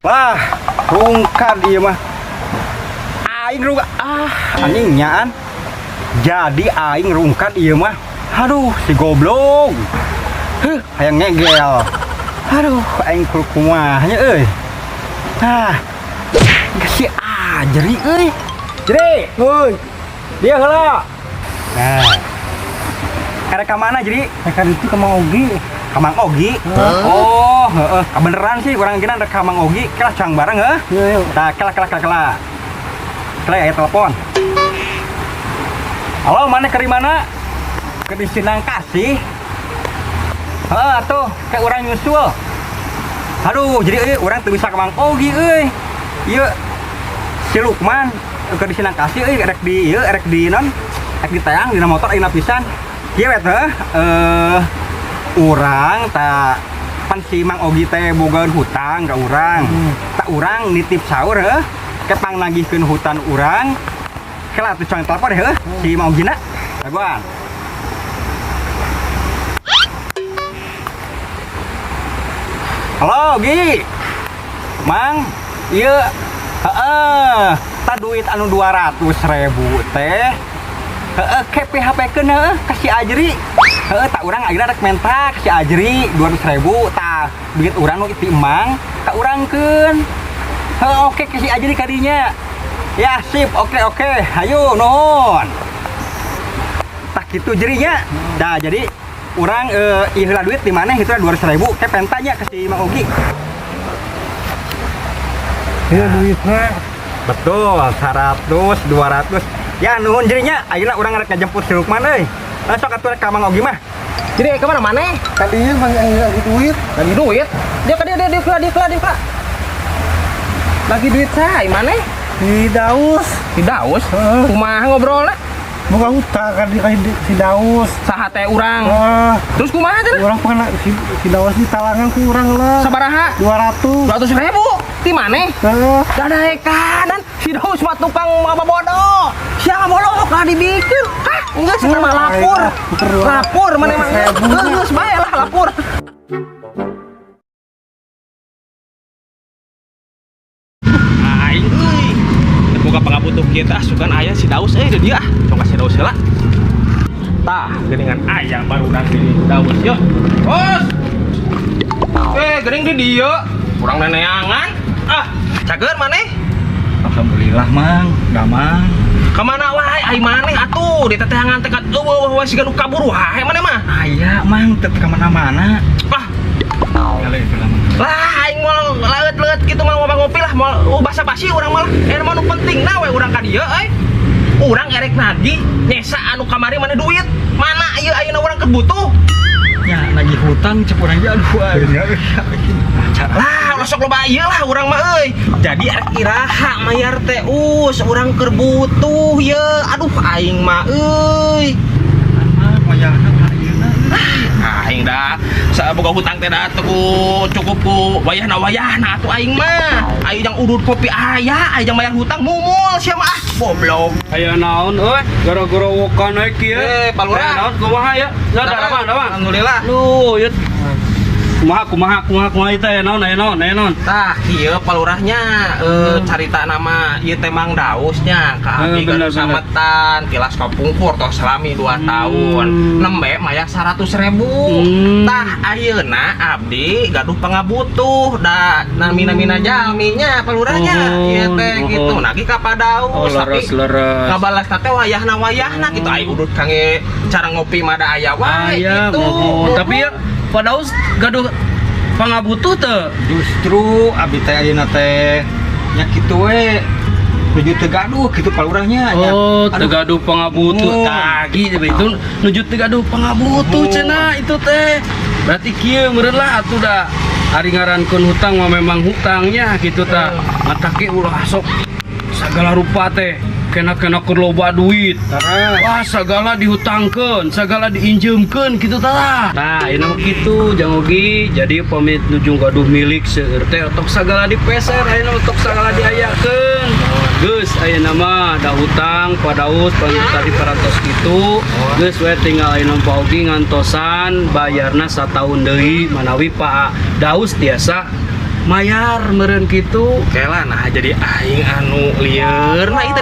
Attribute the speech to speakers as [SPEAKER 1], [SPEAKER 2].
[SPEAKER 1] Wah, rungkad ieu mah. Aing rungkad, ah, anjing nyaan. Jadi aing rungkad ieu mah. Aduh, si goblok. Huh, hayang ngegel. Aduh, aing kudu kumaha nya euy. Ah, si Ajri euy. Jri,
[SPEAKER 2] Woi,
[SPEAKER 1] dia heula. Nah. Erek ka mana, Jri?
[SPEAKER 2] Rek itu ke Mang Ogi.
[SPEAKER 1] Ka Mang Ogi. Oh, heeh. Kebeneran sih urang kira rek ka Mang Ogi, kela cang bareng heuh.
[SPEAKER 2] Yuk, yuk.
[SPEAKER 1] Nah, kela kela kela kela. Kela ya telepon. Halo, mana ke mana? Ke di Sindang Kasih. Heeh, tuh, ke urang nyusul. Aduh, jadi euy, urang teu bisa ka Mang Ogi euy. Ieu si Lukman ke di Sindang Kasih euy, rek di ieu, rek di non, rek di teang dina motor ayeuna pisan. Kieu we teh, urang tak pan si Mang Ogi teh boga hutang ka urang. Tak urang nitip saur heuh, ke pangnagihkeun hutang urang. Kela atuh cang telepon heuh si Mang Ogina. Dagoan. Halo, Gi. Mang, ieu heeh, ta duit anu 200 ribu teh. Heeh, ke PHP-keun heuh ka si Ajri. Heeh, tak urang ayeuna rek menta ka si Ajri 200 ribu, tah duit urang nu ti Mang ka urangkeun. Heeh, oke ke si Ajri kadinya. Ya, sip, oke oke. Hayu, nuhun. Tah kitu jerinya. Dah, jadi urang ieu heula duit di mana itu 200 ribu ke pentanya ke si Mang Ogi.
[SPEAKER 2] Iya duitnya.
[SPEAKER 1] Betul, 100, 200. Ya nuhun jerinya, ayeuna urang rek ngajemput si Lukman euy. Lah sok atuh rek ka Mang Ogi mah.
[SPEAKER 3] Jadi kemana mana?
[SPEAKER 2] Tadinya bang lagi duit.
[SPEAKER 3] Lagi duit. Dia ke dia dia dia dia dia dia. Lagi duit saya mana?
[SPEAKER 2] Di Daus.
[SPEAKER 3] Di Daus.
[SPEAKER 2] Heeh.
[SPEAKER 3] Kumaha ngobrolna?
[SPEAKER 2] Buka hutang kan di si Daus.
[SPEAKER 3] Saha teh urang.
[SPEAKER 2] Wah,
[SPEAKER 3] Terus kumaha teh?
[SPEAKER 2] urang pernah si Daus di talangan ku urang lah.
[SPEAKER 3] Sabaraha?
[SPEAKER 2] 200.
[SPEAKER 3] 200 ribu. Di mana?
[SPEAKER 2] Heeh.
[SPEAKER 3] Dadaekan si Daus mah tukang apa bodoh. Siapa bodoh lah dibikin. Hah? Enggak sih mah lapor. Lapor mana emang? Geus bae lah lapor.
[SPEAKER 4] Aing euy. Boga pangabutuh kieu teh asukan aya si Daus euy di dieu ah. Tong ka si Daus heula. Tah, geuningan aya barudak di Daus yo. Bos. Geuning di dieu. Kurang neneangan. Ah, cager maneh?
[SPEAKER 1] Alhamdulillah, Mang. Damang.
[SPEAKER 4] Kamana wae ai maneh atuh di teteangan teh kan eueuh wae siga nu kabur wae maneh mah.
[SPEAKER 1] Aya, Mang, teu ka mana-mana.
[SPEAKER 4] Ah,
[SPEAKER 1] Kali itu lah, Mang.
[SPEAKER 4] Lah aing moal laeut-laeut kitu mah ngopi lah moal oh, basa-basi urang malah mah nu penting na we urang ka dieu euy. Urang erek nagih nyesa anu kamari mana duit. Mana ieu ayeuna urang keur butuh.
[SPEAKER 1] Ya, nagih hutang cek urang ge aduh aing.
[SPEAKER 4] Lah ulah sok loba ieu lah urang mah euy. Jadi erek iraha mayar teh us urang keur butuh ye. Aduh aing mah euy.
[SPEAKER 1] Mang, wayahna ayeuna.
[SPEAKER 4] Aing dah boga hutang teh dah teu ku cukup ku wayahna-wayahna atuh aing mah. Aing jang udut kopi aya, aing jang bayar hutang mumul sia mah ah goblok.
[SPEAKER 5] Aya naon euy, gara-gara wokan we kieu.
[SPEAKER 4] Eh, Pak Lurah.
[SPEAKER 5] Aya naon kumaha ya? Ya damang, damang.
[SPEAKER 4] Alhamdulillah.
[SPEAKER 5] Lu ya kumaha kumaha kumaha kumaha itu aya naon aya naon aya naon.
[SPEAKER 4] Tah, kieu Pak Lurahnya carita nama ieu teh Mang Dausnya ka abdi
[SPEAKER 5] Bener,
[SPEAKER 4] gaduh sametan tilas kapungkur tos salami 2 tahun. Nembe mayar 100 ribu. Tah ayeuna abdi gaduh pangabutuh da namina-mina jalminya Pak Lurahnya
[SPEAKER 5] Oh,
[SPEAKER 4] ieu teh
[SPEAKER 5] oh.
[SPEAKER 4] gitu nagih ka Pak Daus
[SPEAKER 5] Oh,
[SPEAKER 4] tapi
[SPEAKER 5] leres leres.
[SPEAKER 4] ngabalas teh wayahna-wayahna gitu ai udut kangge cara ngopi mah da aya wae
[SPEAKER 5] Aya,
[SPEAKER 4] gitu.
[SPEAKER 5] mohon. Tapi ya Pak Daus gaduh pangabutuh teu?
[SPEAKER 1] Justru abdi teh ayeuna teh nya kitu we. Nuju teu gaduh kitu Pak Lurahnya nya.
[SPEAKER 5] Oh,
[SPEAKER 1] Aduh,
[SPEAKER 5] teu gaduh pangabutuh.
[SPEAKER 1] Oh.
[SPEAKER 5] Tah, gitu itu nuju teu gaduh pangabutuh
[SPEAKER 1] Oh.
[SPEAKER 5] cenah itu teh. Berarti kieu meureun lah atuh da ari ngarankeun hutang mah memang hutangnya gitu tah. Matake ulah sok sagala rupa teh kena-kena keur loba duit. Wah, sagala dihutangkeun, sagala diinjeumkeun gitu tah. Nah, ini mah kitu Jang Ogi. Jadi pamit nuju gaduh milik seueur teh otok sagala dipeser ayeuna otok sagala diayakeun. Geus ayeuna mah da hutang Pak Daus panggil tadi parantos kitu. Geus we tinggal ayeuna Pak Ogi ngantosan bayarna sataun deui manawi Pak Daus tiasa Mayar meureun kitu.
[SPEAKER 4] Kela, nah jadi aing anu lieur. Nah, itu